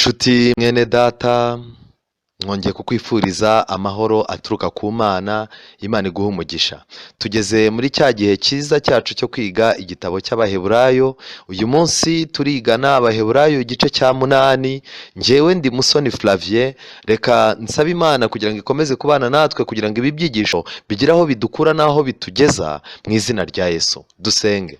Nshuti mwene data, mwongeye kukwifuriza amahoro aturuka ku Mana. Imana iguha umugisha. Tugeze muri cya gihe cyiza cyacu cyo kwiga igitabo cy'Abaheburayo. Uyu munsi turigana Abaheburayo igice cya 8. Njyewe ndi Musoni Flavien. Reka nsabe Imana kugira ngo ikomeze kubana natwe, kugira ngo ibi byigisho bigire aho bidukura n'aho bitugeza, mu izina rya Yesu. Dusenge.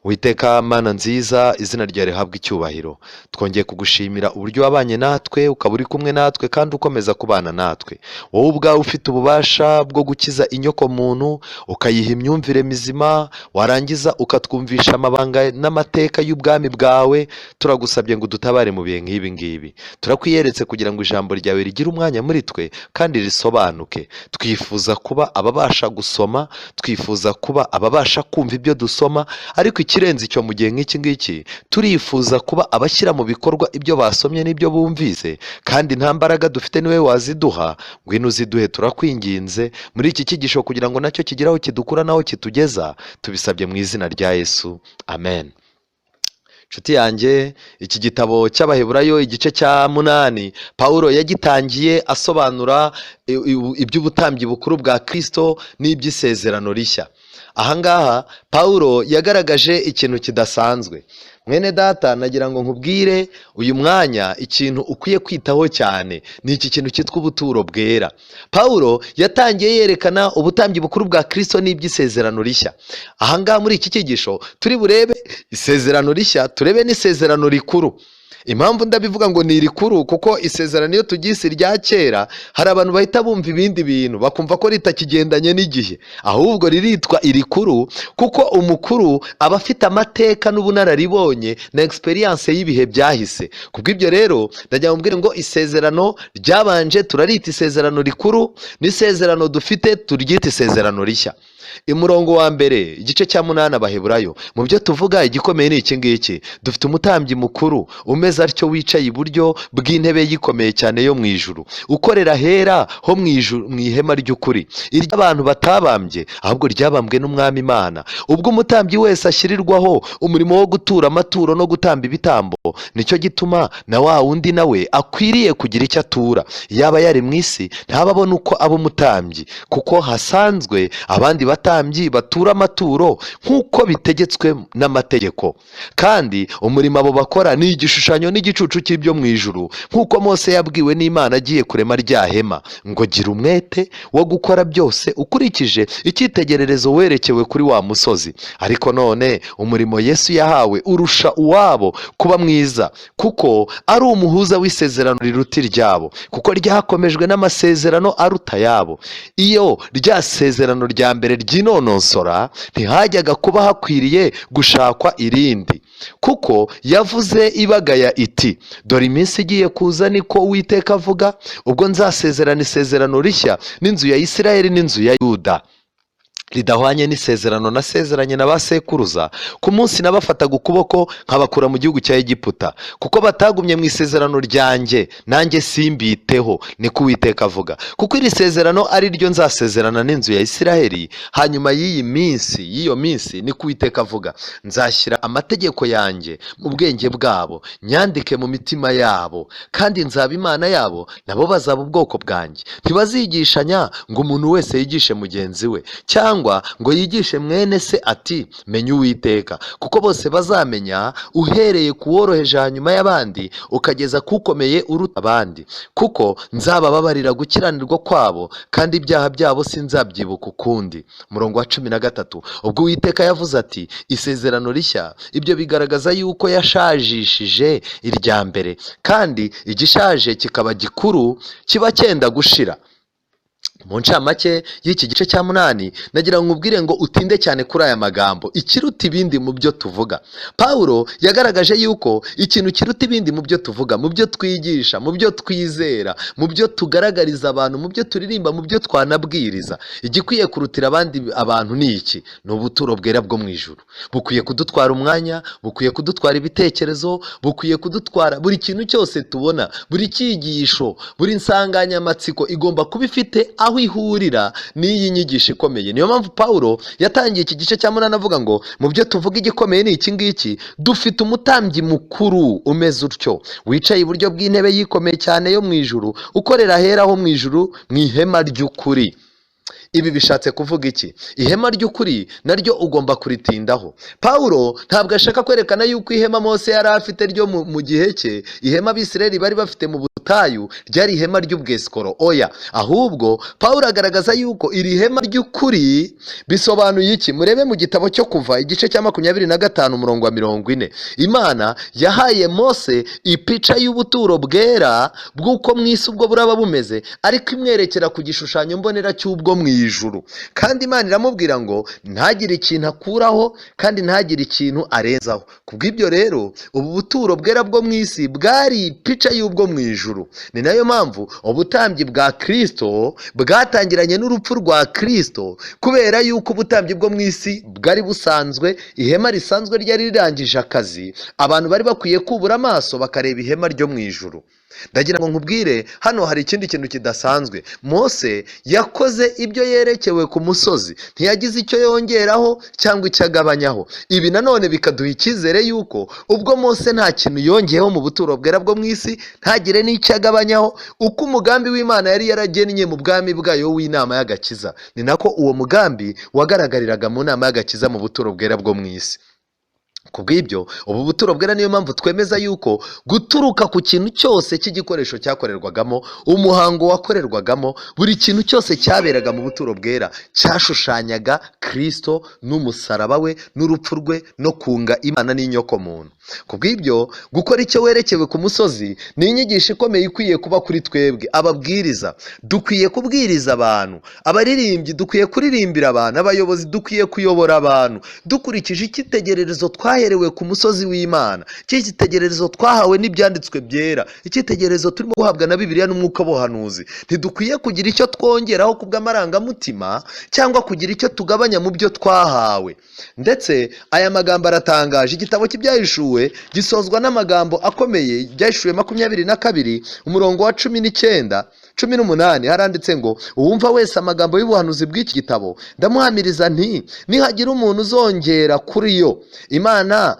Uwiteka Mana nziza, izina ryawe rihabwe icyubahiro. Twongeye kugushimira uburyo wabanye natwe, ukaba uri kumwe natwe kandi ukomeza kubana natwe. Wowe ubwawe ufite ububasha bwo gukiza inyokomuntu, ukayiha imyumvire mizima, warangiza ukatwumvisha amabanga n'amateka y'ubwami bwawe. Turagusabye ngo udutabare mu bihe nk'ibi ngibi. Turakwiyeretse kugira ngo ijambo ryawe rigire umwanya muri twe kandi risobanuke. Twifuza kuba ababasha gusoma, twifuza kuba ababasha kumva ibyo dusoma, ariko ikirenze icyo, mu gihe nk'iki ngiki turifuza kuba abashyira mu bikorwa ibyo basomye n'ibyo bumvise, kandi nta mbaraga dufite, niwe waziduha. Ngwino uziduhe, turakwinginze, muri iki cyigisho kugira ngo nacyo kigire aho kidukura n'aho kitugeza. Tubisabye mu izina rya Yesu, amen. Nshuti yanjye, iki gitabo cy'Abaheburayo igice cya 8, Pawulo yagitangiye asobanura iby'ubutambyi bukuru bwa Kristo n'iby'isezerano rishya. Ahangaha Pawulo yagaragaje ikintu kidasanzwe. Mwene data, nagira ngo nkubwire uyu mwanya, ikintu ukwiye kwitaho cyane ni iki kintu cyitwa ubuturo bwera. Pawulo yatangiye yerekana ubutambyi bukuru bwa Kristo n'iby'isezerano rishya. Ahangaha muri iki cyigisho turi burebe isezerano rishya, turebe n'isezerano rikuru. Impamvu ndabivuga ngo ni irikuru, kuko isezerano iyo turyise irya kera, hari abantu bahita bumva ibindi bintu, bakumva ko ritakigendanye n'igihe. Ahubwo riritwa irikuru kuko umukuru aba afite amateka n'ubunararibonye na experience y'ibihe byahise. Kubw'ibyo rero, ndagira ngo mbwire ngo isezerano ryabanje turarita isezerano rikuru, n'isezerano dufite turyita isezerano rishya. Umurongo wa 1, igice cya 8 Abaheburayo: mu byo tuvuga, igikomeye ni iki ngiki: dufite umutambyi mukuru umeze atyo, wicaye iburyo bw'intebe yikomeye cyane yo mu ijuru, ukorera ahera ho mu ijuru mu ihema ry'ukuri, iry'abantu batabambye, ahubwo ryabambwe n'Umwami Imana. Ubwo umutambyi wese ashyirirwaho umurimo wo gutura amaturo no gutamba ibitambo, nicyo gituma na wa wundi nawe akwiriye kugira icyo atura. Yaba yari mu isi, ntaba abona uko aba umutambyi, kuko hasanzwe abandi batambyi batura amaturo nk'uko bitegetswe n'amategeko, kandi umurimo abo bakora ni igishushanyo n'igicucu cy'ibyo mu ijuru, nk'uko Mose yabwiwe n'Imana agiye kurema rya hema ngo: "Gira umwete wo gukora byose ukurikije icyitegererezo werekewe kuri wa musozi." Ariko none umurimo Yesu yahawe urusha uwabo kuba mwiza, kuko ari umuhuza w'isezerano riruta iryabo, kuko ryakomejwe n'amasezerano aruta ayabo. Iyo rya sezerano rya mbere ryinonosora, ntihajyaga kuba hakwiriye gushakwa irindi. Kuko yavuze ibagaya iti: "Dore iminsi igiye kuza, niko Uwiteka avuga, ubwo nzasezerana isezerano rishya n'inzu ya Isirayeli n'inzu ya Yuda, ridahwanye n'isezerano nasezeranye na ba sekuruza ku munsi nabafataga ukuboko nkabakura mu gihugu cya Egiputa, kuko batagumye mu isezerano ryanjye, nanjye simbiteho, niko Uwiteka avuga. Kuko iri sezerano ari ryo nzasezerana n'inzu ya Isiraheli hanyuma y'iyi minsi, y'iyo minsi, niko Uwiteka avuga: nzashyira amategeko yanjye mu bwenge bwabo, nyandike mu mitima yabo, kandi nzaba Imana yabo, nabo bazaba ubwoko bwanjye. Ntibazigishanya ngo umuntu wese yigishe mugenzi we, cyangwa ngo yigishe mwene se ati: 'Menya Uwiteka,' kuko bose bazamenya, uhereye ku woroheje hanyuma y'abandi ukageza ku ukomeye uruta abandi, kuko nzabababarira gukiranirwa kwabo, kandi ibyaha byabo sinzabyibuka ukundi." Umurongo wa 13: ubwo Uwiteka yavuze ati isezerano rishya, ibyo bigaragaza yuko yashajishije irya mbere, kandi igishaje kikaba gikuru kiba cyenda gushira. Mu ncamake y'iki gice cya 8, nagira ngo nkubwire ngo utinde cyane kuri aya magambo: ikiruta ibindi mu byo tuvuga. Pawulo yagaragaje yuko ikintu kiruta ibindi mu byo tuvuga, mu byo twigisha, mu byo twizera, mu byo tugaragariza abantu, mu byo turirimba, mu byo twanabwiriza, igikwiye kurutira abandi abantu ni iki? Ni ubuturo bwera bwo mu ijuru. Bukwiye kudutwara umwanya, bukwiye kudutwara ibitekerezo, bukwiye kudutwara buri kintu cyose tubona. Buri cyigisho, buri nsanganyamatsiko igomba kuba ifite aho aho ihurira n'iyi nyigisho ikomeye. Niyo mpamvu Pawulo yatangiye iki gice cya 8 avuga ngo mu byo tuvuga igikomeye ni iki ngiki: dufite umutambyi mukuru umeze utyo, wicaye iburyo bw'intebe yikomeye cyane yo mu ijuru, ukorera ahera ho mu ijuru mu ihema ry'ukuri. Ibi bishatse kuvuga iki? Ihema ry'ukuri naryo ugomba kuritindaho. Pawulo ntabwo ashaka kwerekana yuko ihema Mose yari afite ryo mu gihe cye, ihema Abisirayeli bari bafite mu butayu, ryari ihema ry'ubwesikoro. Oya, ahubwo Pawulo agaragaza yuko iri hema ry'ukuri bisobanuye iki? Murebe mu gitabo cyo Kuva, igice cya 25, umurongo wa 40. Imana yahaye Mose ipica y'ubuturo bwera bw'uko mu isi ubwo buraba bumeze, ariko imwerekera ku gishushanyo mbonera cy'ubwo mu ijuru. Kandi Imana iramubwira ngo ntagire ikintu akuraho kandi ntagire ikintu arenzaho. Kubw'ibyo rero, ubu buturo bwera bwo mu isi bwari ipica y'ubwo mu ijuru. Ni nayo mpamvu ubutambyi bwa Kristo bwatangiranye n'urupfu rwa Kristo, kubera yuko ubutambyi bwo mu isi bwari busanzwe, ihema risanzwe ryari rirangije akazi. Abantu bari bakwiye kubura amaso bakareba ihema ryo mu ijuru. Ndagira ngo nkubwire, hano hari ikindi kintu kidasanzwe. Mose yakoze ibyo yerekewe ku musozi, ntiyagize icyo yongeraho cyangwa icyo agabanyaho. Ibi nanone bikaduha icyizere yuko ubwo Mose nta kintu yongeyeho mu buturo bwera bwo mu isi, ntagire n'icyo agabanyaho, uko umugambi w'Imana yari yaragennye mu bwami bwayo w'inama y'agakiza, ni nako uwo mugambi wagaragariraga mu nama y'agakiza mu buturo bwera bwo mu isi. Ku bw'ibyo, ubu buturo bwera, niyo mpamvu twemeza yuko guturuka ku kintu cyose cy'igikoresho cyakorerwagamo, umuhango wakorerwagamo, buri kintu cyose cyaberaga mu buturo bwera cyashushanyaga Kristo n'umusaraba we n'urupfu rwe no kunga Imana n'inyokomuntu. Ku bw'ibyo, gukora icyo werekewe ku musozi ni inyigisho ikomeye ikwiye kuba kuri twebwe ababwiriza. Dukwiye kubwiriza abantu, abaririmbyi dukwiye kuririmbira abantu, abayobozi dukwiye kuyobora abantu dukurikije icyitegererezo twaherewe ku musozi w'Imana, icyitegererezo twahawe n'ibyanditswe byera, icyitegererezo turimo guhabwa na Bibiliya n'umwuka w'ubuhanuzi. Ntidukwiye kugira icyo twongeraho ku bw'amarangamutima cyangwa kugira icyo tugabanya mu byo twahawe. Ndetse aya magambo aratangaje. Igitabo cy'Ibyahishuwe gisozwa n'amagambo akomeye. Ibyahishuwe 22, umurongo wa 19, 18, haranditse ngo: "Uwumva wese amagambo y'ubuhanuzi bw'iki gitabo, ndamuhamiriza nti nihagira umuntu uzongera kuri yo, Imana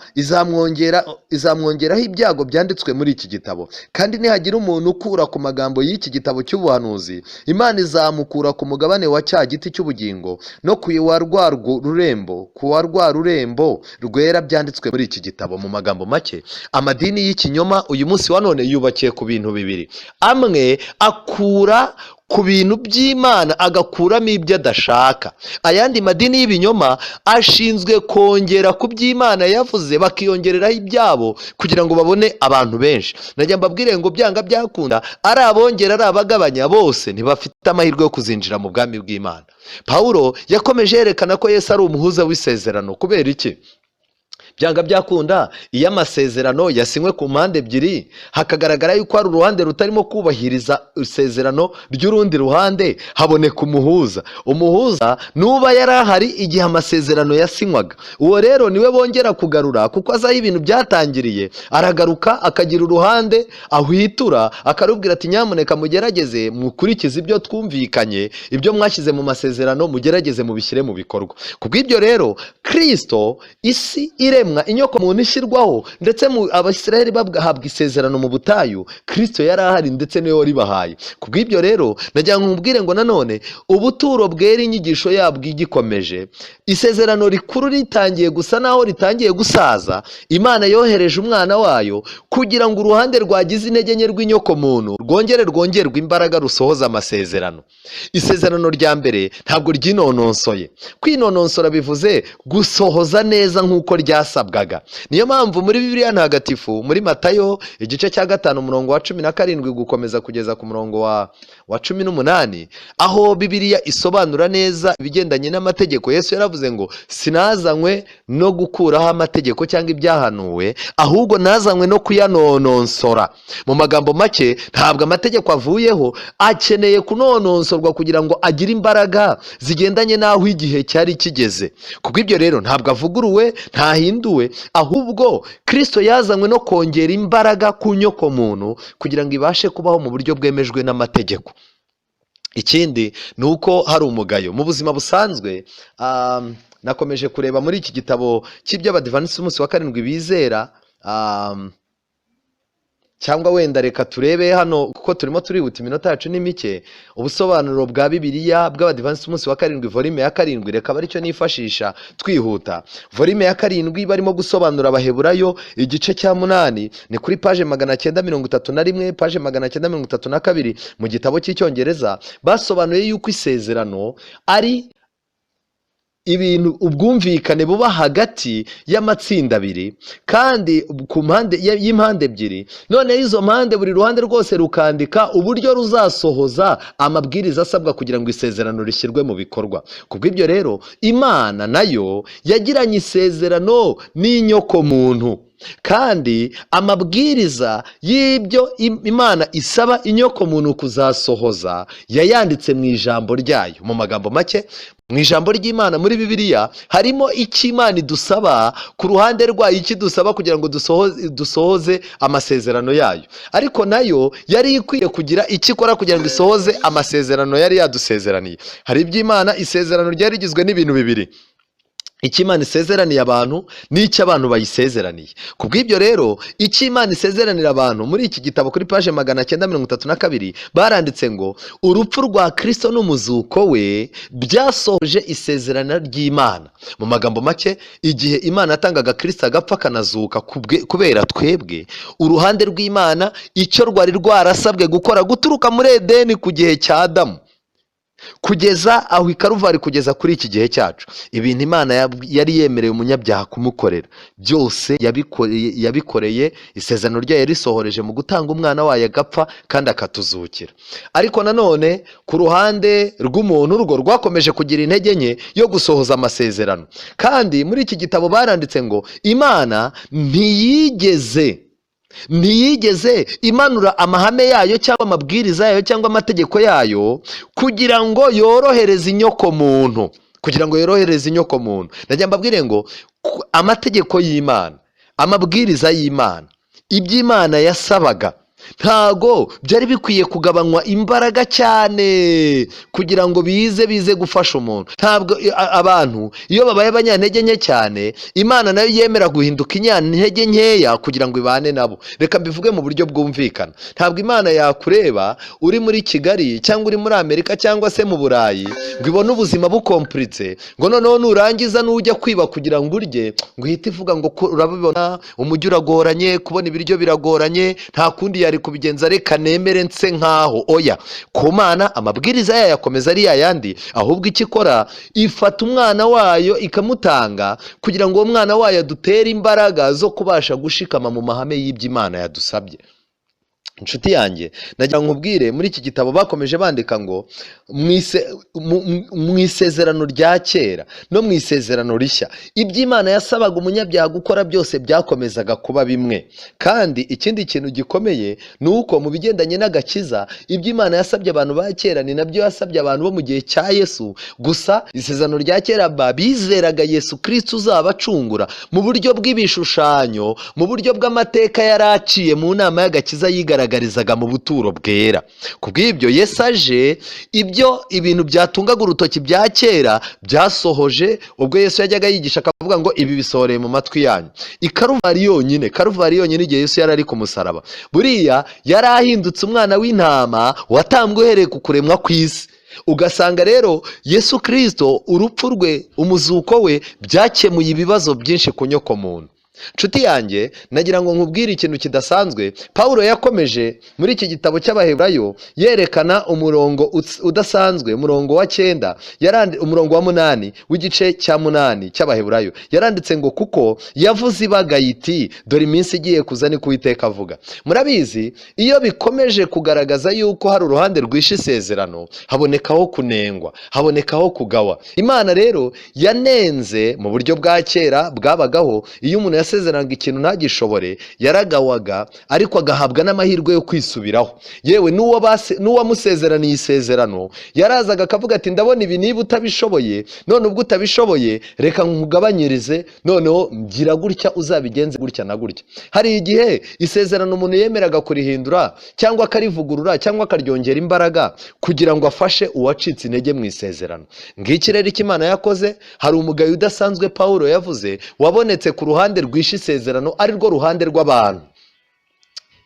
izamwongeraho ibyago byanditswe muri iki gitabo. Kandi nihagira umuntu ukura ku magambo y'iki gitabo cy'ubuhanuzi, Imana izamukura ku mugabane wa cya giti cy'ubugingo no ku wa rwa rurembo, ku wa rwa rurembo rwera byanditswe muri iki gitabo." Mu magambo make, amadini y'ikinyoma uyu munsi wa none yubakiye ku bintu bibiri: amwe akura ku bintu by'Imana agakuramo ibyo adashaka, ayandi madini y'ibinyoma ashinzwe kongera ku by'Imana yavuze, bakiyongereraho ibyabo kugira ngo babone abantu benshi. Najya mbabwire ngo byanga byakunda, ari abongera ari abagabanya, bose ntibafite amahirwe yo kuzinjira mu bwami bw'Imana. Pawulo yakomeje yerekana ko Yesu ari umuhuza w'isezerano. Kubera iki? Byanga byakunda, iyo amasezerano yasinywe ku mpande ebyiri, hakagaragara yuko hari uruhande rutarimo kubahiriza isezerano ry'urundi ruhande, haboneka umuhuza. Umuhuza nuba yari ahari igihe amasezerano yasinywaga, uwo rero niwe bongera kugarura, kuko azi aho ibintu byatangiriye. Aragaruka akagira uruhande ahwitura, akarubwira ati: "Nyamuneka mugerageze mukurikize ibyo twumvikanye, ibyo mwashyize mu masezerano mugerageze mubishyire mu bikorwa." Kubw'ibyo rero, Kirisito, isi iremwa, inyoko muntu ishyirwaho, ndetse mu Abisirayeli bahabwa isezerano mu butayu, Kirisito yari ahari, ndetse niwe waribahaye. Kubw'ibyo rero, nagira ngo nkubwire ngo nanone ubuturo bwera, inyigisho yabwo igikomeje, isezerano rikuru ritangiye gusa naho ritangiye gusaza, Imana yohereje umwana wayo kugira ngo uruhande rwagize intege nke rw'inyoko muntu rwongere rwongerwe imbaraga, rusohoza amasezerano. Isezerano rya mbere ntabwo ryinononsoye. Kwinononsora bivuze gusohoza neza nk'uko ryasabwaga. Niyo mpamvu muri Bibiliya Ntagatifu, muri Matayo igice cya 5, umurongo wa 17 gukomeza kugeza ku murongo wa 18, aho Bibiliya isobanura neza ibigendanye n'amategeko, Yesu yaravuze ngo: "Sinazanywe no gukuraho amategeko cyangwa ibyahanuwe, ahubwo nazanywe no kuyanononsora." Mu magambo make, ntabwo amategeko avuyeho, akeneye kunononsorwa kugira ngo agire imbaraga zigendanye n'aho igihe cyari kigeze. Kubw'ibyo rero, ntabwo avuguruwe, ntahinduwe, ahubwo Kirisito yazanywe no kongera imbaraga ku nyokomuntu kugira ngo ibashe kubaho mu buryo bwemejwe n'amategeko. Ikindi ni uko hari umugayo mu buzima busanzwe. Nakomeje kureba muri iki gitabo cy'iby'Abadivantisiti umunsi wa karindwi bizera, cyangwa wenda reka turebe hano kuko turimo turihuta, iminota yacu ni mike. Ubusobanuro bwa Bibiliya bw'Abadivantisiti umunsi wa karindwi, volume ya 7, reka abe aricyo nifashisha twihuta. Volume ya 7, barimo gusobanura Abaheburayo igice cya 8, ni kuri page 931, page 932 mu gitabo cy'Icyongereza. Basobanuye yuko isezerano ari ibintu, ubwumvikane buba hagati y'amatsinda abiri kandi ku mpande y'impande ebyiri. Noneho izo mpande, buri ruhande rwose rukandika uburyo ruzasohoza amabwiriza asabwa kugira ngo isezerano rishyirwe mu bikorwa. Ku bw'ibyo rero, Imana nayo yagiranye isezerano n'inyokomuntu, kandi amabwiriza y'ibyo Imana isaba inyokomuntu kuzasohoza yayanditse mu ijambo ryayo. Mu magambo make, mu ijambo ry'Imana, muri Bibiliya, harimo icyo Imana idusaba ku ruhande rwayo, icyo idusaba kugira ngo dusohoze amasezerano yayo. Ariko nayo yari ikwiye kugira icyo ikora kugira ngo isohoze amasezerano yari yadusezeraniye. Hari iby'Imana, isezerano ryari rigizwe n'ibintu bibiri: icyo Imana isezeraniye abantu n'icyo abantu bayisezeraniye. Ku bw'ibyo rero, icyo Imana isezeranira abantu, muri iki gitabo kuri page 932 baranditse ngo urupfu rwa Kirisito n'umuzuko we byasohoje isezerano ry'Imana. Mu magambo make, igihe Imana yatangaga Kirisito agapfa akanazuka kubera twebwe, uruhande rw'Imana icyo rwari rwarasabwe gukora guturuka muri Edeni ku gihe cya Adamu kugeza aho i Karuvari, kugeza kuri iki gihe cyacu, ibintu Imana yari yemereye umunyabyaha kumukorera byose yabikoreye isezerano ryayo yarisohoreje mu gutanga umwana wayo agapfa kandi akatuzukira. Ariko nanone ku ruhande rw'umuntu, rwo rwakomeje kugira intege nke yo gusohoza amasezerano. Kandi muri iki gitabo baranditse ngo Imana ntiyigeze imanura amahame yayo cyangwa amabwiriza yayo cyangwa amategeko yayo kugira ngo yorohereze inyokomuntu, kugira ngo yorohereze inyokomuntu. Najya mbabwire ngo amategeko y'Imana, amabwiriza y'Imana, iby'Imana yasabaga ntago byari bikwiye kugabanywa imbaraga cyane kugira ngo bize gufasha umuntu. Ntabwo abantu iyo babaye abanyantege nke cyane, Imana nayo yemera guhinduka inyantege nkeya kugira ngo ibane nabo. Reka mbivuge mu buryo bwumvikana: ntabwo Imana yakureba uri muri Kigali cyangwa uri muri Amerika cyangwa se mu Burayi ngo ibone ubuzima bukompuritse, ngo noneho nurangiza nujya kwiba kugira ngo urye, ngo uhite ivuga ngo ko urabibona umujyi uragoranye, kubona ibiryo biragoranye, nta kundi yari kubigenza, reka nemere nse nkaho. Oya, ku Mana amabwiriza yayo akomeza ari yayandi. Ahubwo icyo ikora, ifata umwana wayo ikamutanga kugira ngo uwo mwana wayo adutere imbaraga zo kubasha gushikama mu mahame y'ibyo Imana yadusabye. Inshuti yanjye, nagira ngo nkubwire, muri iki gitabo bakomeje bandika ngo mu isezerano rya kera no mu isezerano rishya, ibyo Imana yasabaga umunyabyaha gukora byose byakomezaga kuba bimwe. Kandi ikindi kintu gikomeye ni uko mu bigendanye n'agakiza, ibyo Imana yasabye abantu ba kera ni nabyo yasabye abantu bo mu gihe cya Yesu. Gusa isezerano rya kera bizeraga Yesu Kirisito uzabacungura mu buryo bw'ibishushanyo, mu buryo bw'amateka yari aciye mu nama y'agakiza yigaragarizaga mu buturo bwera. Ku bw'ibyo, Yesu aje, ibyo ibintu byatungaga urutoki bya kera byasohoje ubwo Yesu yajyaga yigisha akavuga ngo ibi bisohoreye mu matwi yanyu. I Karuvari yonyine, Karuvari yonyine, igihe Yesu yari ari ku musaraba, buriya yari ahindutse umwana w'intama watambwe uhereye ku kuremwa kw'isi. Ugasanga rero Yesu Kirisito, urupfu rwe, umuzuko we byakemuye ibibazo byinshi ku nyokomuntu. Nshuti yanjye, nagira ngo nkubwire ikintu kidasanzwe. Pawulo yakomeje muri iki gitabo cy'Abaheburayo yerekana umurongo udasanzwe, umurongo wa 9, umurongo wa 8 w'igice cya 8 cy'Abaheburayo. Yaranditse ngo kuko yavuze ibagaye iti dore iminsi igiye kuza, ni Uwiteka avuga. Murabizi, iyo bikomeje kugaragaza yuko hari uruhande rwishe isezerano, habonekaho kunengwa, habonekaho kugawa. Imana rero yanenze mu buryo bwa kera bwabagaho iyo umuntu yasezeranaga ikintu ntagishobore, yaragawaga, ariko agahabwa n'amahirwe yo kwisubiraho. Yewe n'uwamusezeraniye isezerano yarazaga akavuga ati: "Ndabona ibi niba utabishoboye, none ubwo utabishoboye reka nkugabanyirize, noneho ngira gutya, uzabigenze gutya na gutya." Hari igihe isezerano umuntu yemeraga kurihindura cyangwa akarivugurura cyangwa akaryongera imbaraga kugira ngo afashe uwacitse intege mu isezerano. Ngiki rero icyo Imana yakoze. Hari umugayo udasanzwe Pawulo yavuze wabonetse ku ruhande rwishe isezerano, ari rwo ruhande rw'abantu.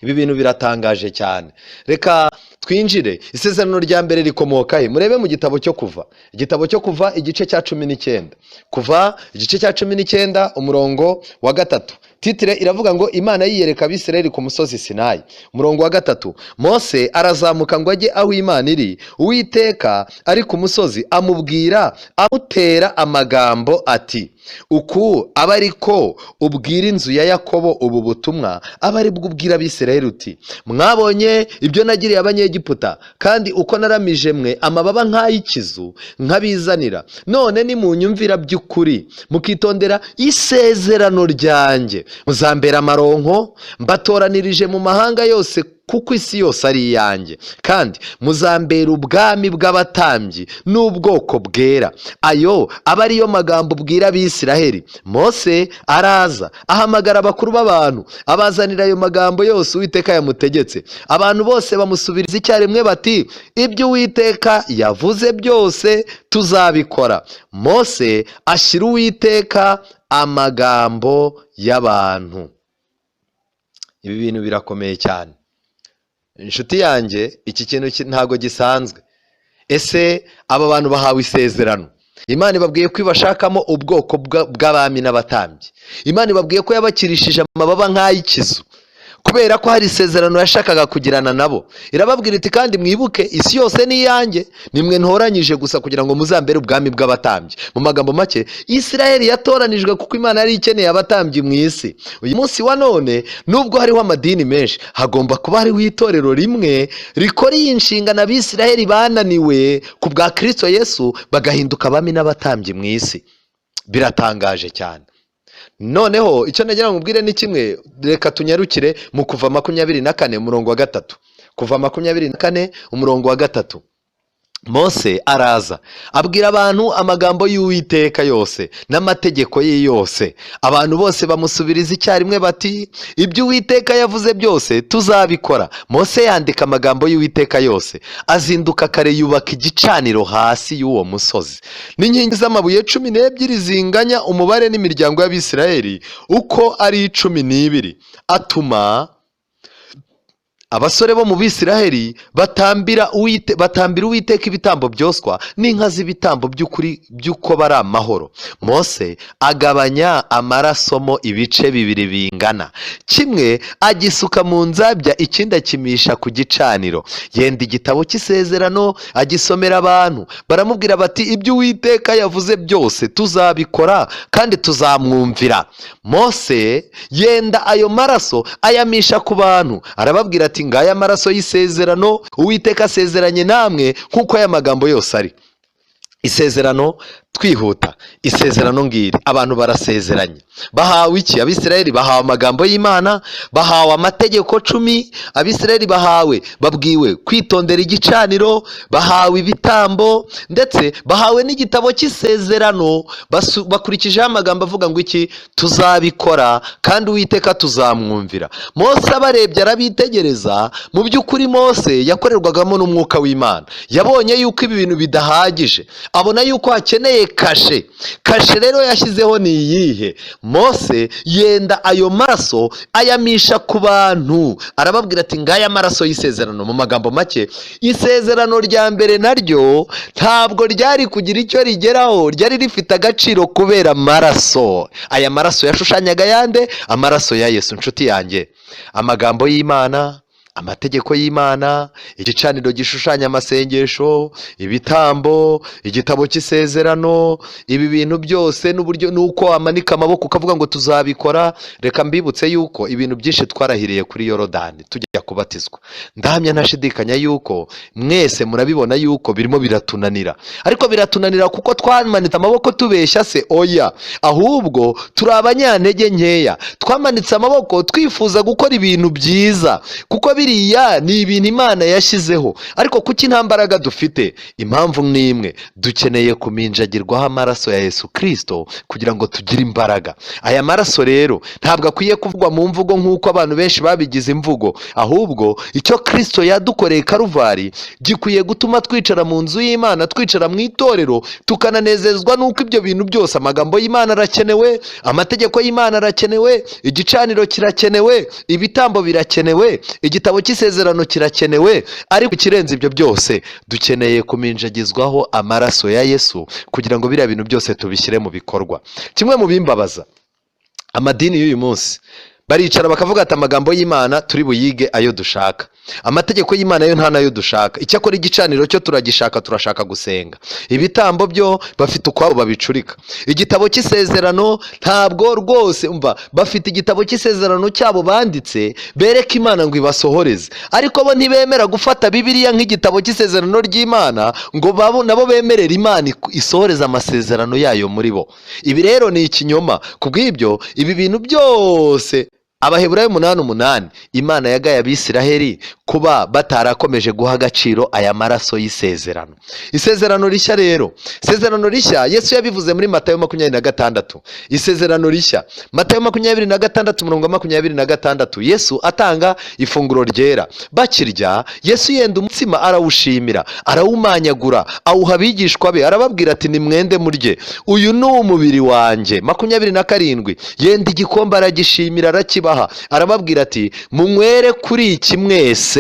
Ibi bintu biratangaje cyane. Reka twinjire. Isezerano rya mbere rikomoka he? Murebe mu gitabo cyo Kuva, igitabo cyo Kuva igice cya 19. Kuva igice cya 19, umurongo wa 3. Titre iravuga ngo: "Imana yiyereka Abisirayeli ku musozi Sinayi." Umurongo wa 3: Mose arazamuka ngo ajye aho Imana iri. Uwiteka ari ku musozi, amubwira amutera amagambo ati: "Uku aba ari ko ubwira inzu ya Yakobo ubu butumwa, aba ari bwo ubwira Abisirayeli uti: Mwabonye ibyo nagiriye Abanyegiputa, kandi uko naramije mwe amababa nk'ay'ikizu nkabizanira. None nimunyumvira by'ukuri, mukitondera isezerano ryanjye, muzambera amaronko mbatoranirije mu mahanga yose, kuko isi yose ari iyanjye, kandi muzambera ubwami bw'abatambyi n'ubwoko bwera. Ayo aba ariyo magambo ubwira Abisiraheli." Mose araza, ahamagara abakuru b'abantu, abazanira ayo magambo yose Uwiteka yamutegetse. Abantu bose bamusubiriza icyarimwe bati: "Ibyo Uwiteka yavuze byose tuzabikora." Mose ashyira Uwiteka amagambo y'abantu. Ibi bintu birakomeye cyane, inshuti yanjye. Iki kintu ntabwo gisanzwe. Ese aba bantu bahawe isezerano, Imana ibabwiye ko ibashakamo ubwoko bw'abami n'abatambyi. Imana ibabwiye ko yabakirishije amababa nk'ay'ikizu kubera ko hari isezerano yashakaga kugirana nabo. Irababwira iti: "Kandi mwibuke, isi yose ni iyanjye, nimwe ntoranyije gusa kugira ngo muzambere ubwami bw'abatambyi." Mu magambo make, Isiraheli yatoranijwe kuko Imana yari ikeneye abatambyi mu isi. Uyu munsi wa none, nubwo hariho amadini menshi, hagomba kuba hariho itorero rimwe rikora iyi nshingano Abisiraheli bananiwe ku bwa Kirisito Yesu, bagahinduka abami n'abatambyi mu isi. Biratangaje cyane. Noneho icyo nagira ngo ubwire ni kimwe. Reka tunyarukire mu Kuva 24, umurongo wa 3. Kuva 24, umurongo wa 3. Mose araza, abwira abantu amagambo y'Uwiteka yose n'amategeko ye yose. Abantu bose bamusubiriza icyarimwe bati: "Ibyo Uwiteka yavuze byose tuzabikora." Mose yandika amagambo y'Uwiteka yose. Azinduka kare, yubaka igicaniro hasi y'uwo musozi n'inkingi z'amabuye 12 zinganya umubare n'imiryango y'Abisirayeli uko ari 12. Atuma abasore bo mu Bisiraheli batambira Uwiteka ibitambo byoswa n'inka z'ibitambo by'ukuri by'uko bari amahoro. Mose agabanya amaraso mo ibice bibiri bingana, kimwe agisuka mu nzabya, ikindi akimisha ku gicaniro. Yenda igitabo cy'isezerano, agisomera abantu. Baramubwira bati: "Ibyo Uwiteka yavuze byose tuzabikora kandi tuzamwumvira." Mose yenda ayo maraso, ayamisha ku bantu, arababwira ati: "Ngaya amaraso y'isezerano Uwiteka asezeranye namwe nk'uko aya magambo yose ari." Isezerano, twihuta, isezerano ngiri. Abantu barasezeranye. Bahawe iki? Abisirayeli bahawe amagambo y'Imana, bahawe amategeko 10. Abisirayeli bahawe, babwiwe kwitondera igicaniro, bahawe ibitambo, ndetse bahawe n'igitabo cy'isezerano. Bakurikijeho amagambo avuga ngo iki? "Tuzabikora kandi Uwiteka tuzamwumvira." Mose abarebye, arabitegereza. Mu by'ukuri Mose yakorerwagamo n'umwuka w'Imana. Yabonye yuko ibi bintu bidahagije, abona yuko hakeneye kashe. Kashe rero yashyizeho ni iyihe? Mose yenda ayo maraso, ayamisha ku bantu, arababwira ati: "Ngaya amaraso y'isezerano." Mu magambo make, isezerano rya mbere naryo ntabwo ryari kugira icyo rigeraho, ryari rifite agaciro kubera amaraso. Aya maraso yashushanyaga yande? Amaraso ya Yesu. Inshuti yanjye, amagambo y'Imana Amategeko y'Imana, igicaniro gishushanya amasengesho, ibitambo, igitabo cy'isezerano, ibi bintu byose n'uburyo n'uko wamanika amaboko ukavuga ngo tuzabikora. Reka mbibutse yuko ibintu byinshi twarahiriye kuri Yorodani tujya kubatizwa. Ndahamya ntashidikanya yuko mwese murabibona yuko birimo biratunanira, ariko biratunanira kuko twamanitse amaboko tubeshya se? Oya, ahubwo turi abanyantege nkeya. Twamanitse amaboko twifuza gukora ibintu byiza, kuko biriya ni ibintu Imana yashyizeho. Ariko kuki nta mbaraga dufite? Impamvu ni imwe: dukeneye kuminjagirwaho amaraso ya Yesu Kirisito kugira ngo tugire imbaraga. Aya maraso rero ntabwo akwiye kuvugwa mu mvugo nk'uko abantu benshi babigize imvugo, ahubwo icyo Kirisito yadukoreye Karuvari gikwiye gutuma twicara mu nzu y'Imana, twicara mu itorero, tukananezezwa n'uko ibyo bintu byose, amagambo y'Imana arakenewe, amategeko y'Imana arakenewe, igicaniro kirakenewe, ibitambo birakenewe, igitabo cy'isezerano kirakenewe, ariko ikirenze ibyo byose dukeneye kuminjagizwaho amaraso ya Yesu kugira ngo biriya bintu byose tubishyire mu bikorwa. Kimwe mu bimbabaza, amadini y'uyu munsi baricara bakavuga ati amagambo y'Imana turi buyige ayo dushaka, amategeko y'Imana yo nta nayo dushaka, icyakora igicaniro cyo turagishaka, turashaka gusenga. Ibitambo byo bafite ukwabo babicurika. Igitabo cy'isezerano ntabwo rwose, umva, bafite igitabo cy'isezerano cyabo banditse bereka Imana ngo ibasohoreze, ariko bo ntibemera gufata Bibiliya nk'igitabo cy'isezerano ry'Imana ngo nabo bemerere Imana isohoreze amasezerano yayo muri bo. Ibi rero ni ikinyoma. Ku bw'ibyo ibi bintu byose, Abaheburayo 8:8, Imana yagaye Abisiraheli kuba batarakomeje guha agaciro aya maraso y'isezerano. Isezerano rishya rero, isezerano rishya Yesu yabivuze muri Matayo 26. Isezerano rishya, Matayo 26 umurongo wa 26, Yesu atanga ifunguro ryera. Bakirya, Yesu yenda umutsima arawushimira, arawumanyagura, awuha abigishwa be, arababwira ati nimwende murye, uyu ni umubiri wanjye. 27, yenda igikombe aragishimira, arakibaha, arababwira ati munywere kuri iki mwese,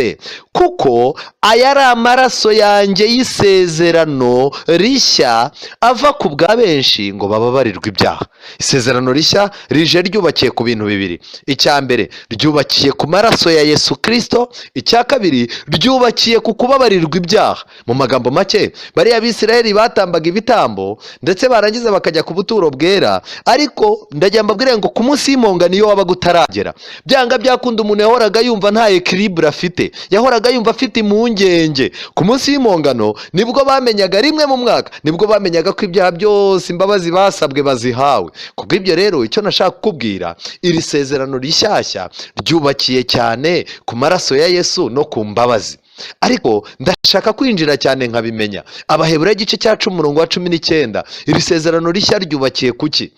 kuko aya ari amaraso yanjye y'isezerano rishya ava ku bwa benshi ngo bababarirwe ibyaha. Isezerano rishya rije ryubakiye ku bintu bibiri. Icya mbere, ryubakiye ku maraso ya Yesu Kirisito. Icya kabiri, ryubakiye ku kubabarirwa ibyaha. Mu magambo make, bariya Bisirayeli batambaga ibitambo ndetse barangiza bakajya ku buturo bwera, ariko ndagira mbabwire ngo ku munsi w'impongano iyo wabaga utaragera, byanga byakunda umuntu yahoraga yumva nta équilibre afite, yahoraga yumva afite impungenge. Ku munsi w'impongano nibwo bamenyaga, rimwe mu mwaka nibwo bamenyaga ko ibyaha byose imbabazi basabwe bazihawe. Kubw'ibyo rero, icyo nashaka kukubwira, iri sezerano rishyashya ryubakiye cyane ku maraso ya Yesu no ku mbabazi. Ariko ndashaka kwinjira cyane nkabimenya. Abaheburayo igice cya 10 umurongo wa 19, iri sezerano rishya ryubakiye kuki?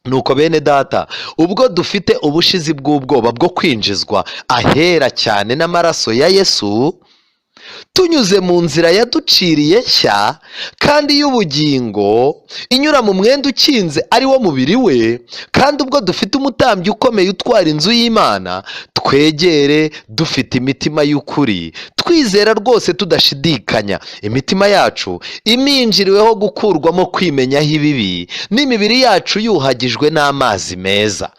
Nuko bene data, ubwo dufite ubushizi bw'ubwoba bwo kwinjizwa ahera cyane n'amaraso ya Yesu, tunyuze mu nzira yaduciriye nshya kandi y'ubugingo, inyura mu mwenda ukinze ari wo mubiri we, kandi ubwo dufite umutambyi ukomeye utwara inzu y'Imana, twegere dufite imitima y'ukuri, twizera rwose tudashidikanya, imitima yacu iminjiriweho gukurwamo kwimenyaho ibibi, n'imibiri yacu yuhagijwe n'amazi meza.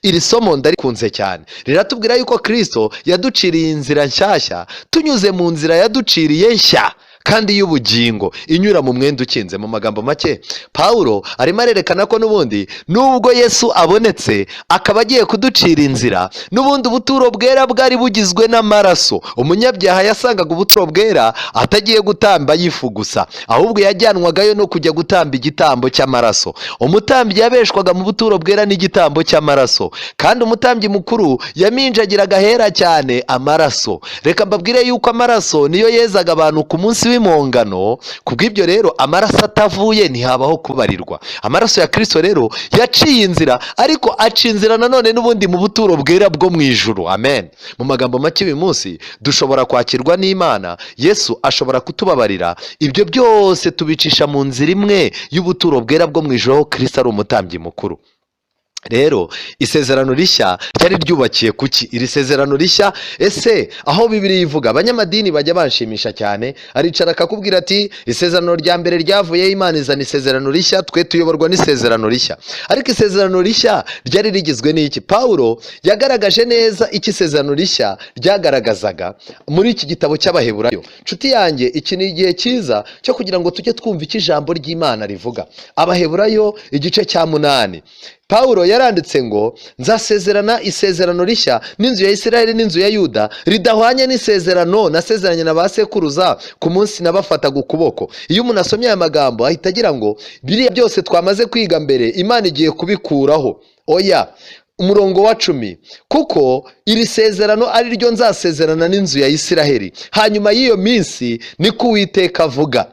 Iri somo ndarikunze cyane. Riratubwira yuko Kirisito yaduciriye inzira nshyashya, tunyuze mu nzira yaduciriye nshya kandi y'ubugingo, inyura mu mwenda ukinze. Mu magambo make, Pawulo arimo arerekana ko n'ubundi nubwo Yesu abonetse akaba agiye kuducira inzira, n'ubundi ubuturo bwera bwari bugizwe n'amaraso. Umunyabyaha yasangaga ubuturo bwera atagiye gutamba y'ifu gusa, ahubwo yajyanwagayo no kujya gutamba igitambo cy'amaraso. Umutambyi yabeshwaga mu buturo bwera n'igitambo cy'amaraso, kandi umutambyi mukuru yaminjagiraga ahera cyane amaraso. Reka mbabwire yuko amaraso niyo yezaga abantu ku munsi w'impongano. Kubw'ibyo rero, amaraso atavuye ntihabaho kubarirwa. Amaraso ya Kirisito rero yaciye inzira, ariko aca inzira nanone n'ubundi mu buturo bwera bwo mu ijuru. Amen. Mu magambo make, uyu munsi dushobora kwakirwa n'Imana, Yesu ashobora kutubabarira. Ibyo byose tubicisha mu nzira imwe y'ubuturo bwera bwo mu ijuru, aho Kirisito ari umutambyi mukuru. Rero isezerano rishya ryari ryubakiye kuki? Iri sezerano rishya, ese aho Bibiliya ivuga? Abanyamadini bajya banshimisha cyane, aricara akakubwira ati: "Isezerano rya mbere ryavuyeho, Imana izana isezerano rishya, twe tuyoborwa n'isezerano rishya." Ariko isezerano rishya ryari rigizwe n'iki? Pawulo yagaragaje neza icyo isezerano rishya ryagaragazaga muri iki gitabo cy'Abaheburayo. Nshuti yanjye, iki ni igihe cyiza cyo kugira ngo tujye twumva icyo ijambo ry'Imana rivuga. Abaheburayo igice cya 8, Pawulo yaranditse ngo: "Nzasezerana isezerano rishya n'inzu ya Isirayeli n'inzu ya Yuda, ridahwanye n'isezerano nasezeranye na ba sekuruza ku munsi nabafataga ukuboko." Iyo umuntu asomye aya magambo, ahita agira ngo biriya byose twamaze kwiga mbere Imana igiye kubikuraho. Oya. Umurongo wa 10: "Kuko iri sezerano ari ryo nzasezerana n'inzu ya Isiraheli hanyuma y'iyo minsi, niko Uwiteka avuga."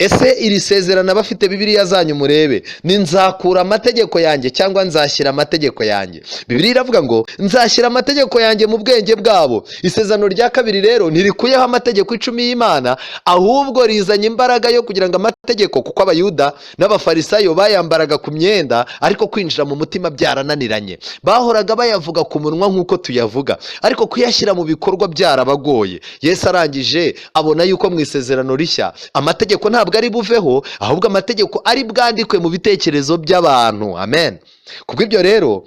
Ese iri sezerano, abafite Bibiliya zanyu murebe, ni "nzakura amategeko yanjye" cyangwa "nzashyira amategeko yanjye"? Bibiliya iravuga ngo: "Nzashyira amategeko yanjye mu bwenge bwabo." Isezerano rya kabiri rero ntirikuyeho amategeko 10 y'Imana, ahubwo rizanye imbaraga yo kugira ngo amategeko, kuko Abayuda n'Abafarisayo bayambaraga ku myenda ariko kwinjira mu mutima byarananiranye. Bahoraga bayavuga ku munwa nk'uko tuyavuga, ariko kuyashyira mu bikorwa byarabagoye. Yesu arangije abona yuko mu isezerano rishya amategeko ntabwo ari buveho, ahubwo amategeko ari bwandikwe mu bitekerezo by'abantu. Amen. Kubw'ibyo rero,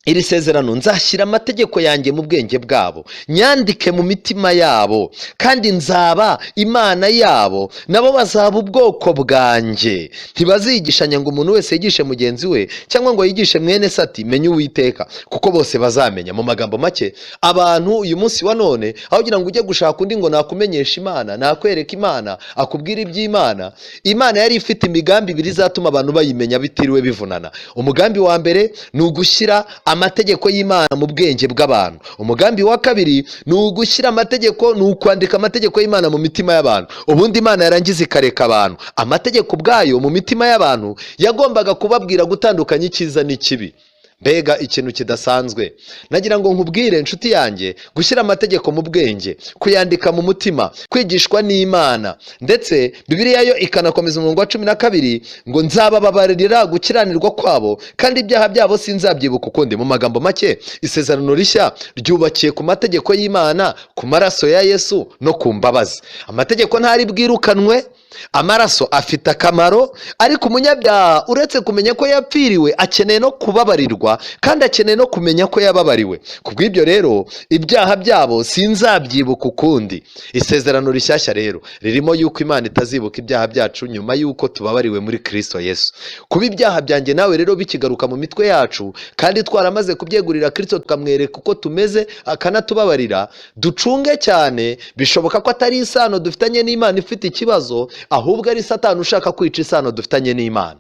iri sezerano: "Nzashyira amategeko yanjye mu bwenge bwabo, nyandike mu mitima yabo, kandi nzaba Imana yabo, nabo bazaba ubwoko bwanjye. Ntibazigishanya ngo umuntu wese yigishe mugenzi we, cyangwa ngo yigishe mwene se ati: 'Menye Uwiteka,' kuko bose bazamenya." Mu magambo make, abantu uyu munsi wa none, aho kugira ngo ujye gushaka undi ngo nakumenyeshe Imana, nakwereka Imana, akubwira iby'Imana, Imana yari ifite imigambi ibiri izatuma abantu bayimenya bitiriwe bivunana. Umugambi wa mbere ni ugushyira amategeko y'Imana mu bwenge bw'abantu. Umugambi wa kabiri ni ugushyira amategeko, ni ukwandika amategeko y'Imana mu mitima y'abantu. Ubundi Imana yarangiza ikareka abantu. Amategeko ubwayo mu mitima y'abantu yagombaga kubabwira gutandukanya icyiza n'ikibi. Mbega ikintu kidasanzwe! Nagira ngo nkubwire, inshuti yanjye, gushyira amategeko mu bwenge, kuyandika mu mutima, kwigishwa n'Imana. Ndetse Bibiliya yo ikanakomeza umurongo wa 12 ngo: "Nzabababarira gukiranirwa kwabo, kandi ibyaha byabo sinzabyibuka ukundi." Mu magambo make, isezerano rishya ryubakiye ku mategeko y'Imana, ku maraso ya Yesu no ku mbabazi. Amategeko ntari bwirukanwe, amaraso afite akamaro, ariko umunyabyaha, uretse kumenya ko yapfiriwe, akeneye no kubabarirwa, kandi akeneye no kumenya ko yababariwe. Ku bw'ibyo rero, "ibyaha byabo sinzabyibuka ukundi." Isezerano rishyashya rero ririmo yuko Imana itazibuka ibyaha byacu nyuma y'uko tubabariwe muri Kirisito Yesu. Kuba ibyaha byanjye nawe rero bikigaruka mu mitwe yacu, kandi twaramaze kubyegurira Kirisito, tukamwereka uko tumeze, akanatubabarira, ducunge cyane. Bishoboka ko atari isano dufitanye n'Imana ifite ikibazo, ahubwo ari Satani ushaka kwica isano dufitanye n'Imana.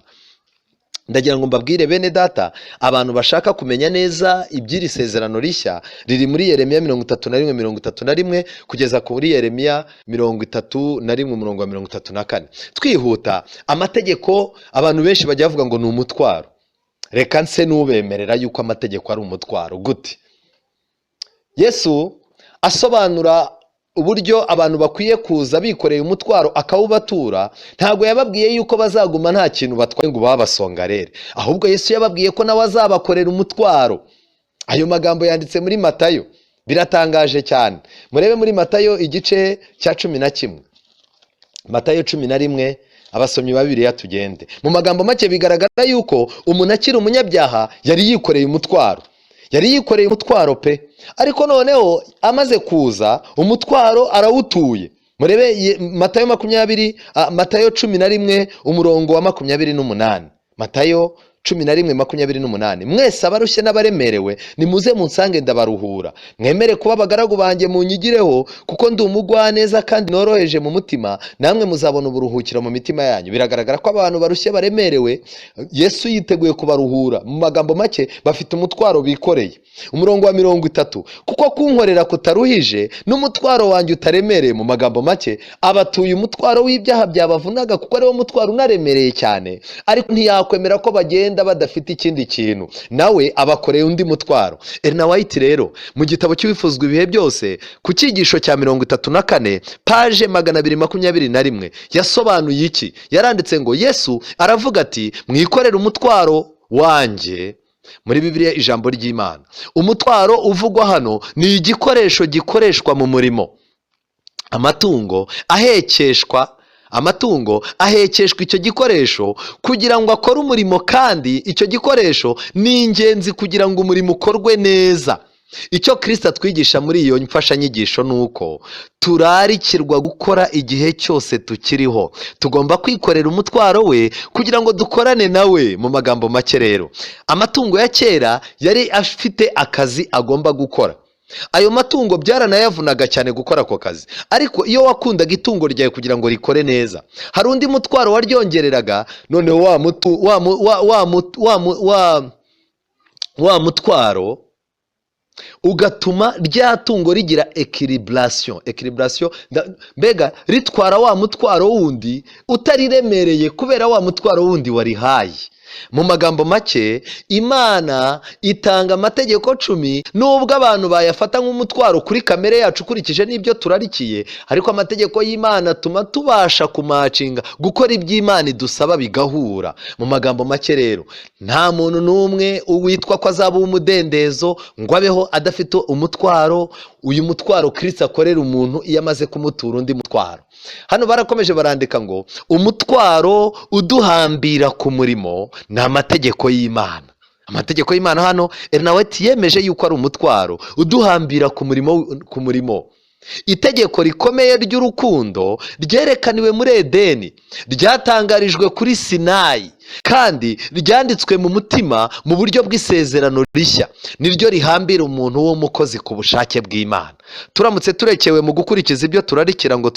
Ndagira ngo mbabwire, bene data, abantu bashaka kumenya neza iby'iri sezerano rishya, riri muri Yeremiya 31, 31 kugeza kuri Yeremiya 31, umurongo wa 34. Twihuta, amategeko abantu benshi bajya bavuga ngo ni umutwaro. Reka nse n'ubemerera yuko amategeko ari umutwaro. Gute? Yesu asobanura uburyo abantu bakwiye kuza bikoreye umutwaro akawubatura, ntabwo yababwiye yuko bazaguma nta kintu batwaye ngo babasongarere. Ahubwo Yesu yababwiye ko nawe azabakorera umutwaro. Ayo magambo yanditse muri Matayo. Biratangaje cyane. Murebe muri Matayo igice cya 11, Matayo 11, abasomyi ba Bibiliya tugende. Mu magambo make, bigaragara yuko umuntu akiri umunyabyaha yari yikoreye umutwaro, yari yikoreye umutwaro pe. Ariko noneho amaze kuza, umutwaro arawutuye. Murebe Matayo 20, Matayo 11, umurongo wa 28. Matayo 11, 28: "Mwese abarushye n'abaremerewe, nimuze munsange, ndabaruhura. Mwemere kuba abagaragu banjye, munyigireho, kuko ndi umugwaneza kandi noroheje mu mutima, namwe muzabona uburuhukiro mu mitima yanyu." Biragaragara ko abantu barushye, baremerewe, Yesu yiteguye kubaruhura. Mu magambo make, bafite umutwaro bikoreye. Umurongo wa 30: "Kuko kunkorera kutaruhije, n'umutwaro wanjye utaremereye." Mu magambo make, abatuye umutwaro w'ibyaha byabavunaga, kuko ariwo mutwaro unaremereye cyane. Ariko ntiyakwemera ko bagenda badafite ikindi kintu, nawe abakoreye undi mutwaro. Ellen White rero, mu gitabo cy'Uwifuzwa Ibihe Byose, ku cyigisho cya 34, page 221, yasobanuye iki? Yaranditse ngo: "Yesu aravuga ati: 'Mwikorere umutwaro wanjye.'" Muri Bibiliya, ijambo ry'Imana, umutwaro uvugwa hano ni igikoresho gikoreshwa mu murimo. Amatungo ahekeshwa icyo gikoresho kugira ngo akore umurimo, kandi icyo gikoresho ni ingenzi kugira ngo umurimo ukorwe neza. Icyo Kirisita atwigisha muri iyo mfashanyigisho ni uko turarikirwa gukora igihe cyose tukiriho. Tugomba kwikorera umutwaro we kugira ngo dukorane nawe. Mu magambo make rero, amatungo ya kera yari afite akazi agomba gukora. Ayo matungo byaranayavunaga cyane gukora ako kazi, ariko iyo wakundaga itungo ryawe, kugira ngo rikore neza hari undi mutwaro waryongereraga. Noneho wa mutu wa mu- wa wa mu- wa mu- wa wa mutwaro ugatuma rya tungo rigira équilibration. Équilibration, mbega ritwara wa mutwaro wundi utariremereye kubera wa mutwaro wundi warihaye. Mu magambo make, Imana itanga amategeko 10, nubwo abantu bayafata nk'umutwaro kuri kamere yacu ukurikije n'ibyo turarikiye, ariko amategeko y'Imana atuma tubasha kumacinga, gukora iby'Imana idusaba bigahura. Mu magambo make rero, nta muntu n'umwe witwa ko azaba umudendezo ngo abeho adafite umutwaro. Uyu mutwaro Kirisito akorera umuntu iyo amaze kumutura undi mutwaro. Hano barakomeje barandika ngo umutwaro uduhambira ku murimo ni amategeko y'Imana. Amategeko y'Imana hano Ellen White yemeje yuko ari umutwaro uduhambira ku murimo. Itegeko rikomeye ry'urukundo ryerekaniwe muri Edeni, ryatangarijwe kuri Sinayi, kandi ryanditswe mu mutima mu buryo bw'isezerano rishya, niryo rihambira umuntu w'umukozi ku bushake bw'Imana. Turamutse turekewe mu gukurikiza ibyo turarikira ngo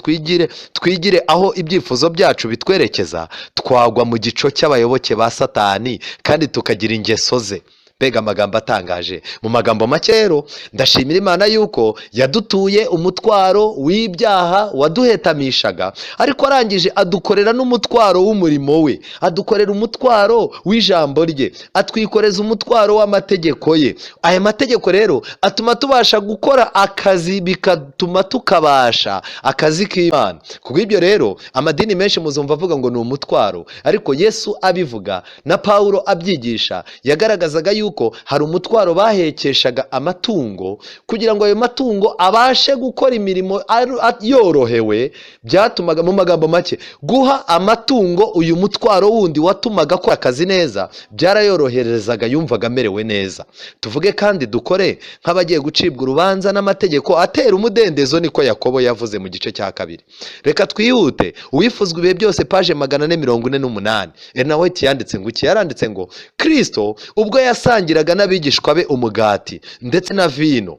twigire aho ibyifuzo byacu bitwerekeza, twagwa mu gico cy'abayoboke ba Satani kandi tukagira ingeso ze. Mbega amagambo atangaje! Mu magambo make rero, ndashimira Imana yuko yadutuye umutwaro w'ibyaha waduhetamishaga, ariko arangije adukorera n'umutwaro w'umurimo we, adukorera umutwaro w'ijambo rye, atwikoreza umutwaro w'amategeko ye. Aya mategeko rero atuma tubasha gukora akazi, bigatuma tukabasha akazi k'Imana. Kubw'ibyo rero, amadini menshi muzumva avuga ngo ni umutwaro, ariko Yesu abivuga na Pawulo abyigisha yagaragazaga yuko hari umutwaro bahekeshaga amatungo kugira ngo ayo matungo abashe gukora imirimo yorohewe. Byatumaga, mu magambo make, guha amatungo uyu mutwaro wundi watumaga akora akazi neza, byarayoroherezaga, yumvaga amerewe neza. Tuvuge kandi dukore nk'abagiye gucibwa urubanza n'amategeko atera umudendezo, niko Yakobo yavuze mu gice cya 2. Reka twihute. Uwifuzwa ibihe byose, page 448, Ellen White yanditse ngo iki? Yaranditse ngo Kirisito ubwo yasangiraga n'abigishwa be umugati ndetse na vino,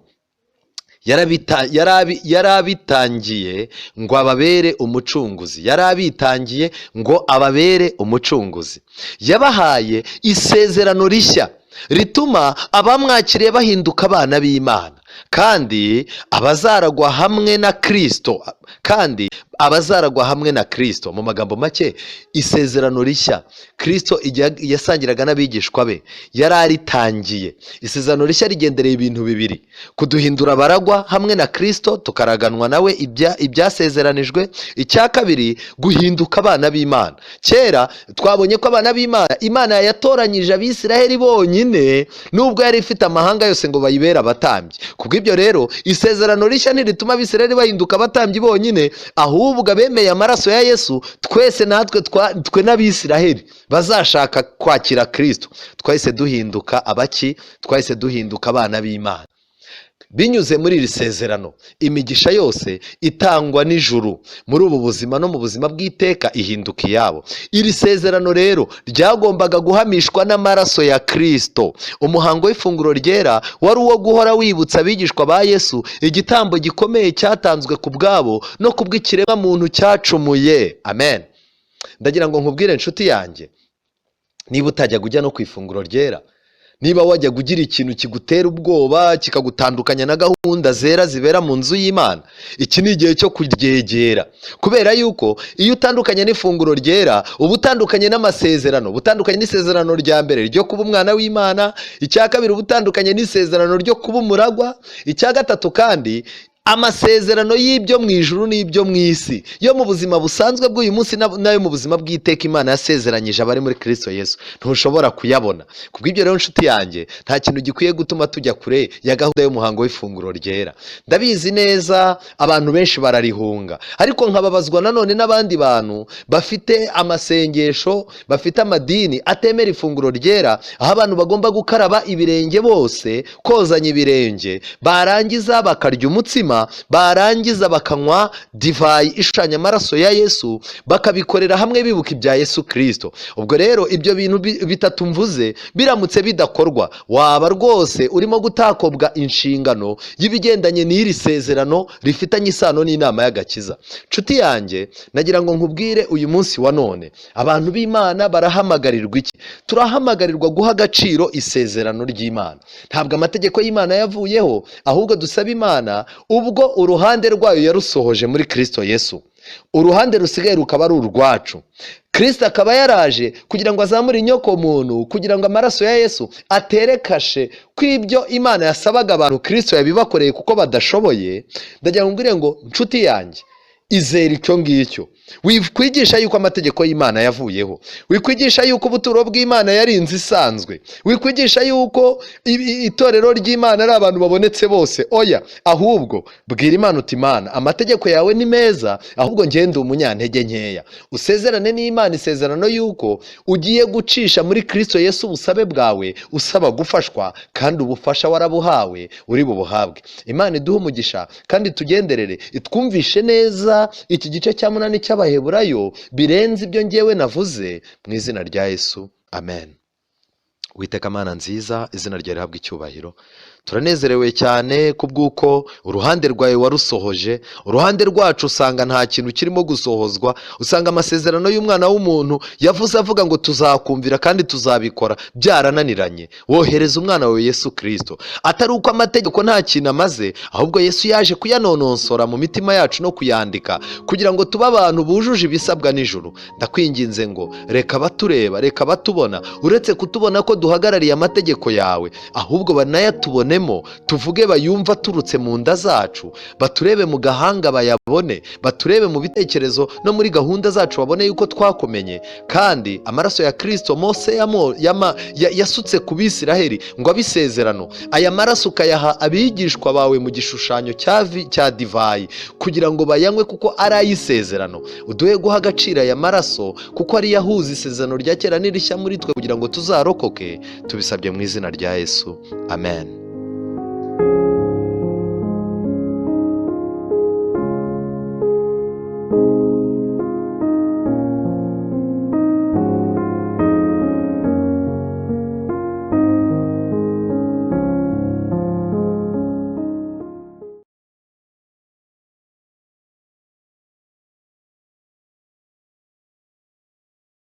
yarabitangiye ngo ababere umucunguzi. Yarabitangiye ngo ababere umucunguzi. Yabahaye isezerano rishya rituma abamwakiriye bahinduka abana b'Imana kandi abazaragwa hamwe na Kirisito, kandi abazaragwa hamwe na Kirisito. Mu magambo make, isezerano rishya Kirisito igihe yasangiraga n'abigishwa be yari aritangiye. Isezerano rishya rigendereye ibintu bibiri: kuduhindura abaragwa hamwe na Kirisito, tukaraganwa nawe ibyasezeranijwe. Icya kabiri, guhinduka abana b'Imana. Kera twabonye ko abana b'Imana, Imana yatoranyije Abisiraheli bonyine, nubwo yari ifite amahanga yose ngo bayibere abatambyi. Kubw'ibyo rero, isezerano rishya ntirituma Abisiraheli bahinduka abatambyi bonyine, ahubwo abemeye amaraso ya Yesu twese, natwe twe n'Abisiraheli bazashaka kwakira Kirisito, twahise duhinduka abaki? Twahise duhinduka abana b'Imana binyuze muri iri sezerano. Imigisha yose itangwa n'ijuru muri ubu buzima no mu buzima bw'iteka ihinduka iyabo. Iri sezerano rero ryagombaga guhamishwa n'amaraso ya Kirisito. Umuhango w'ifunguro ryera wari uwo guhora wibutsa abigishwa ba Yesu igitambo gikomeye cyatanzwe ku bwabo no ku bw'ikiremwamuntu cyacumuye. Amen. Ndagira ngo nkubwire, inshuti yanjye, niba utajyaga ujya no ku ifunguro ryera, niba wajyaga ugira ikintu kigutera ubwoba kikagutandukanya na gahunda zera zibera mu nzu y'Imana, iki ni igihe cyo kuryegera, kubera yuko iyo utandukanye n'ifunguro ryera uba utandukanye n'amasezerano, uba utandukanye n'isezerano rya mbere ryo kuba umwana w'Imana. Icya kabiri, uba utandukanye n'isezerano ryo kuba umuragwa. Icya gatatu kandi Amasezerano y'ibyo mu ijuru n'ibyo mu isi, yo mu buzima busanzwe bw'uyu munsi n'ayo mu buzima bw'iteka Imana yasezeranyije abari muri Kristo Yesu, ntushobora kuyabona. Kubw'ibyo rero nshuti yanjye, nta kintu gikwiye gutuma tujya kure ya gahunda y'umuhango w'ifunguro ryera. Ndabizi neza abantu benshi bararihunga, ariko nkababazwa nanone n'abandi bantu bafite amasengesho, bafite amadini atemera ifunguro ryera, aho abantu bagomba gukaraba ibirenge bose, kozanya ibirenge, barangiza bakarya umutsima, barangiza bakanywa divayi ishushanya amaraso ya Yesu, bakabikorera hamwe bibuka ibya Yesu Kristo. Ubwo rero ibyo bintu bitatu mvuze biramutse bidakorwa, waba rwose urimo gutakobwa inshingano y'ibigendanye n'iri sezerano rifitanye isano n'inama y'agakiza. Nshuti yanjye, nagira ngo nkubwire uyu munsi wa none, abantu b'Imana barahamagarirwa iki? Turahamagarirwa guha agaciro isezerano ry'Imana. Ntabwo amategeko y'Imana yavuyeho, ahubwo dusaba Imana ubwo uruhande rwayo yarusohoje muri Kristo Yesu, uruhande rusigaye rukaba ari urwacu. Kristo akaba yaraje kugira ngo azamure inyoko muntu, kugira ngo amaraso ya Yesu atere kashe ko ibyo Imana yasabaga abantu Kristo yabibakoreye kuko badashoboye. Ndagira ngo mbwire ngo nshuti yanjye, izera icyo ngicyo. Wikwigisha yuko amategeko y'Imana yavuyeho, wikwigisha yuko ubuturo bw'Imana yari inzu isanzwe, wikwigisha yuko itorero ry'Imana ari abantu babonetse bose. Oya, ahubwo bwira Imana uti Imana, amategeko yawe ni meza, ahubwo ngende umunyantege nkeya. Usezerane n'Imana isezerano yuko ugiye gucisha muri Kristo Yesu ubusabe bwawe usaba gufashwa, kandi ubufasha warabuhawe uri bubuhabwe. Imana iduhe umugisha kandi tugenderere, itwumvishe neza iki gice cya 8 cy'Abaheburayo birenze ibyo ngewe navuze, mu izina rya Yesu, amen. Uwiteka Mana nziza, izina ryawe rihabwe icyubahiro. Turanezerewe cyane kubw'uko uruhande rwawe warusohoje, uruhande rwacu usanga nta kintu kirimo gusohozwa, usanga amasezerano y'umwana w'umuntu yavuze avuga ngo tuzakumvira kandi tuzabikora byarananiranye. Wohereza umwana wawe Yesu Kristo, atari uko amategeko nta kintu amaze, ahubwo Yesu yaje kuyanononsora mu mitima yacu no kuyandika kugira ngo tube abantu bujuje ibisabwa n'ijuru. Ndakwinginze ngo reka abatureba, reka abatubona, uretse kutubona ko duhagarariye amategeko yawe, ahubwo banayatubonemo, tuvuge bayumva aturutse mu nda zacu, baturebe mu gahanga bayabone, baturebe mu bitekerezo no muri gahunda zacu babone yuko twakomenye. Kandi amaraso ya Kristo Mose yasutse ku Bisiraheli ngo abisezerano, aya maraso ukayaha abigishwa bawe mu gishushanyo cya divayi kugira ngo bayanywe kuko ari ay'isezerano. Uduhe guha agaciro aya maraso kuko ariyo ahuza isezerano rya kera n'irishya muri twe kugira ngo tuzarokoke. Tubisabye mu izina rya Yesu, amen.